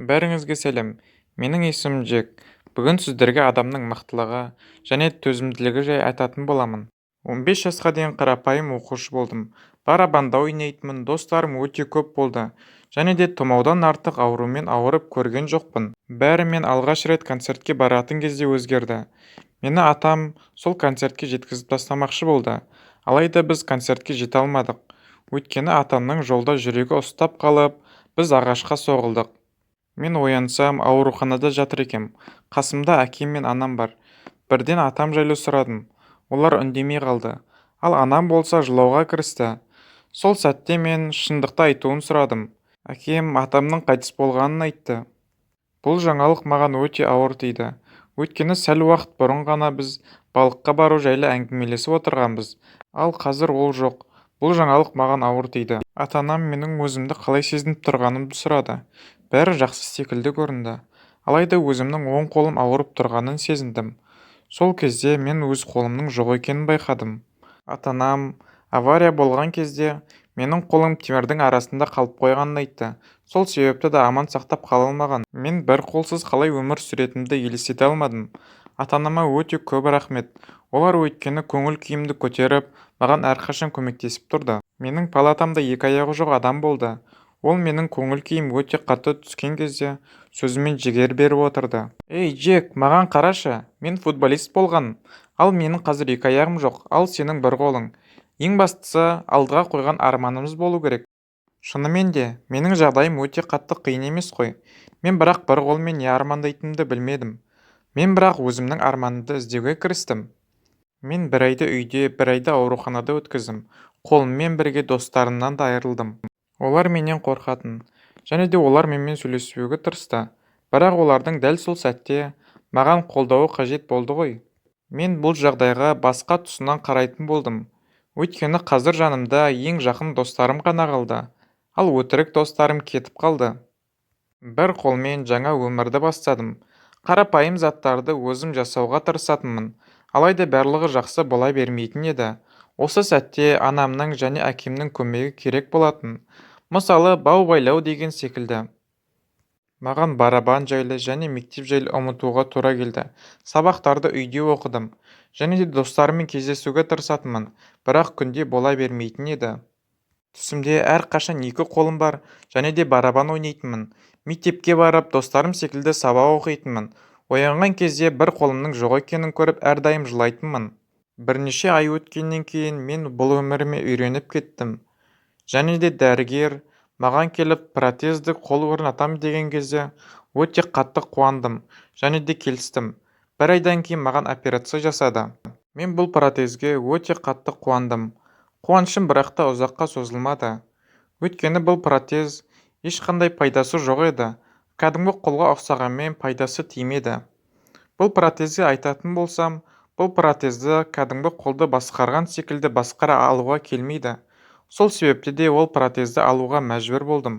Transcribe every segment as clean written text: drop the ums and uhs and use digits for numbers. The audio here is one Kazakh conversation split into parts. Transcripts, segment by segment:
Бәріңізге сәлем! Менің есімім Джек. Бүгін сіздерге адамның мықтылығы және төзімділігі жайлы айтатын боламын. 15 жасқа дейін қарапайым оқушы болдым. Барабанда ойнайтынмын, достарым өте көп болды. Және де тұмаудан артық аурумен ауырып көрген жоқпын. Бәрі мен алғаш рет концертке баратын кезде өзгерді. Мені атам сол концертке жеткізіп тастамақшы болды. Алайда біз концертке жете алмадық. Өйткені атамның жолда жүрегі ұстап қалып, біз ағашқа соғылдық. Мен оянсам, ауруханада жатыр екем. Қасымда әкем мен анам бар. Бірден атам жайлы сұрадым. Олар үндемей қалды. Ал анам болса жылауға кірісті. Сол сәтте мен шындықты айтуын сұрадым. Әкем атамның қайтыс болғанын айтты. Бұл жаңалық маған өте ауыр тиді. Өйткені сәл уақыт бұрын ғана біз балыққа бару жайлы әңгімелесіп отырғанбыз. Ал қазір ол жоқ. Бұл жаңалық маған ауыр тиді. Ата-анам менің өзімді қалай сезініп тұрғанымды сұрады. Бәрі жақсы секілді көрінді. Алайда өзімнің оң қолым ауырып тұрғанын сезіндім. Сол кезде мен өз қолымның жоқ екенін байқадым. Ата-анам авария болған кезде менің қолым темірдің арасында қалып қойғанын айтты. Сол себепті де аман сақтап қала алмаған. Мен бір қолсыз қалай өмір сүретінімді елестете алмадым. Ата-анама өте көп рахмет. Олар өйткені көңіл-күйімді көтеріп, маған әрқашан көмектесіп тұрды. Менің палатамда екі аяғы жоқ адам болды. Ол менің көңіл-күйім өте қатты түскен кезде сөзімен жігер беріп отырды. "Ей, Джек, маған қарашы, мен футболист болғанмын. Ал менің қазір екі аяғым жоқ, ал сенің бір қолың. Ең бастысы, алдыға қойған арманымыз болу керек. Шынымен де, менің жағдайым өте қатты қиын емес қой. Мен бірақ бір қолыммен не армандайтынымды білмедім. Мен бірақ өзімнің арманымды іздеуге кірістім. Мен бір айды үйде, бір айды ауруханада өткіздім. Қолыммен бірге достарымнан да айырылдым. Олар менен қорқатын. Және де олар менімен сөйлеспеуге тырысты. Бірақ олардың дәл сол сәтте маған қолдауы қажет болды ғой. Мен бұл жағдайға басқа тұсынан қарайтын болдым. Өйткені қазір жанымда ең жақын достарым ғана қалды. Ал өтірік достарым кетіп қалды. Бір қолмен жаңа өмірді бастадым. Қарапайым заттарды өзім жасауға тырысатынмын. Алайда барлығы жақсы бола бермейтін еді. Осы сәтте анамның және әкемнің көмегі керек болатын. Мысалы, бау байлау деген секілді. Маған барабан жайлы және мектеп жайлы ұмытуға тура келді. Сабақтарды үйде оқыдым. Және де достарыммен кездесуге тырысатынмын, бірақ күнде бола бермейтін еді. Түсімде әрқашан екі қолым бар және де барабан ойнайтынмын. Мектепке барып, достарым секілді сабақ оқитынмын. Оянған кезде бір қолымның жоқ екенін көріп әрдайым жылайтынмын. Бірнеше ай өткеннен кейін мен бұл өміріме үйреніп кеттім. Және де дәрігер маған келіп протезді қол орнатам деген кезде өте қатты қуандым және де келістім. Бір айдан кейін маған операция жасады. Мен бұл протезге өте қатты қуандым. Қуанышым бірақ та ұзаққа созылмады. Өйткені бұл протез ешқандай пайдасы жоқ еді. Кәдімгі қолға ұқсағанмен пайдасы тимеді. Бұл протезге айтатын болсам, бұл протезді кәдімгі қолды басқарған секілді басқара алуға келмейді. Сол себепті де ол протезді алуға мәжбүр болдым.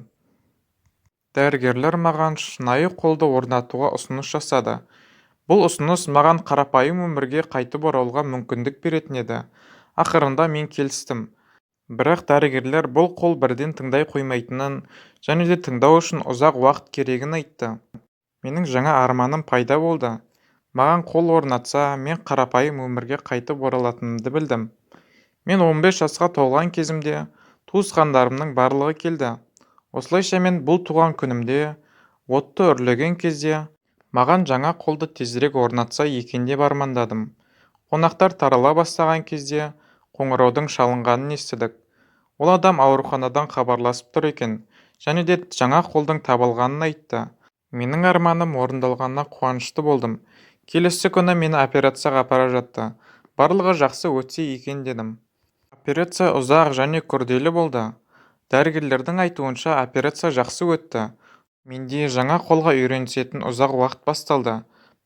Дәрігерлер маған шынайы қолды орнатуға ұсыныс жасады. Бұл ұсыныс маған қарапайым өмірге қайтып оралуға мүмкіндік беретін еді. Ақырында мен келістім. Бірақ дәрігерлер бұл қол бірден тыңдай қоймайтынын және де тыңдау үшін ұзақ уақыт керегін айтты. Менің жаңа арманым пайда болды. Маған қол орнатса, мен қарапайым өмірге қайтып оралатынымды білдім. Мен 15 жасқа толған кезімде туысқандарымның барлығы келді. Осылайша мен бұл туған күнімде отты үрлеген кезде маған жаңа қолды тезірек орнатса екен деп армандадым. Қонақтар тарала бастаған кезде қоңыраудың шалынғанын естідік. Ол адам ауруханадан хабарласып тұр екен және де жаңа қолдың табылғанын айтты. Менің арманым орындалғанына қуанышты болдым. Келесі күні мені операцияға апара жатты. Барлығы жақсы өтсе екен дедім. Операция ұзақ және күрделі болды. Дәрігерлердің айтуынша, операция жақсы өтті. Менде жаңа қолға үйренісетін ұзақ уақыт басталды.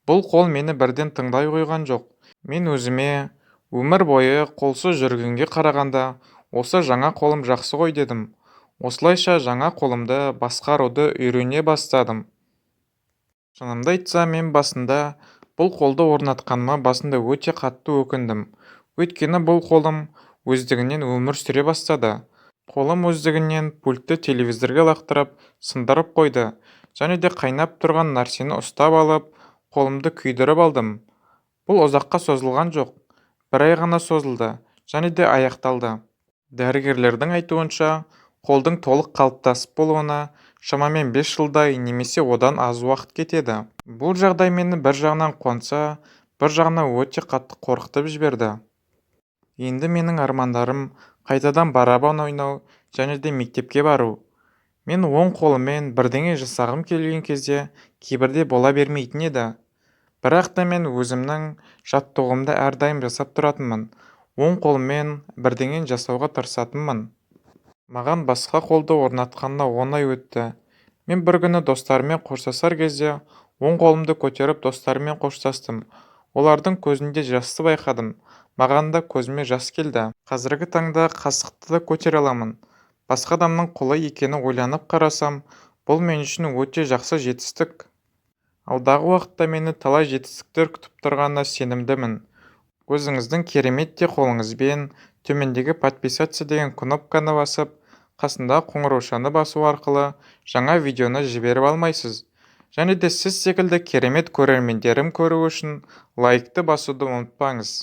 Бұл қол мені бірден тыңдай қойған жоқ. Мен өзіме өмір бойы қолсыз жүргенге қарағанда осы жаңа қолым жақсы ғой дедім. Осылайша жаңа қолымды басқаруды үйрене бастадым. Шынымды айтсам, мен басында бұл қолды орнатқаныма басында өте қатты өкіндім. Өйткені бұл қолым өздігінен өмір сүре бастады. Қолым өздігінен пультті телевизорға лақтырып, сындырып қойды. Және де қайнап тұрған нәрсені ұстап алып, қолымды күйдіріп алдым. Бұл ұзаққа созылған жоқ, бір ай ғана созылды және де аяқталды. Дәрігерлердің айтуынша, қолдың толық қалыптасып болуына шамамен 5 жылдай немесе одан аз уақыт кетеді. Бұл жағдай мені бір жағынан қуантса, бір жағынан өте қатты қорқытып жіберді. Енді менің армандарым қайтадан барабан ойнау және де мектепке бару. Мен оң қолыммен бірдеңе жасағым келген кезде кейбірде бола бермейтін еді. Бірақ та мен өзімнің жаттығуымды әрдайым жасап тұратынмын. Оң қолыммен бірдеңені жасауға тырысатынмын. Маған басқа қолды орнатқанына 10 ай өтті. Мен бір күні достарыммен қоштасар кезде оң қолымды көтеріп достарыммен қоштастым. Олардың көзінде жасты байқадым. Маған да көзіме жас келді. Қазіргі таңда қасықты да көтере аламын. Басқа адамның қолы екенін ойланып қарасам, бұл мен үшін өте жақсы жетістік. Алдағы уақытта мені талай жетістіктер күтіп тұрғанына сенімдімін. Өзіңіздің кереметтей қолыңызбен төмендегі «Подписаться» деген кнопканы басып, қасындағы қоңыраушаны басу арқылы жаңа видеоны жіберіп алмайсыз. Және де сіз секілді керемет көрермендерім көруі үшін лайкты басуды ұмытпаңыз.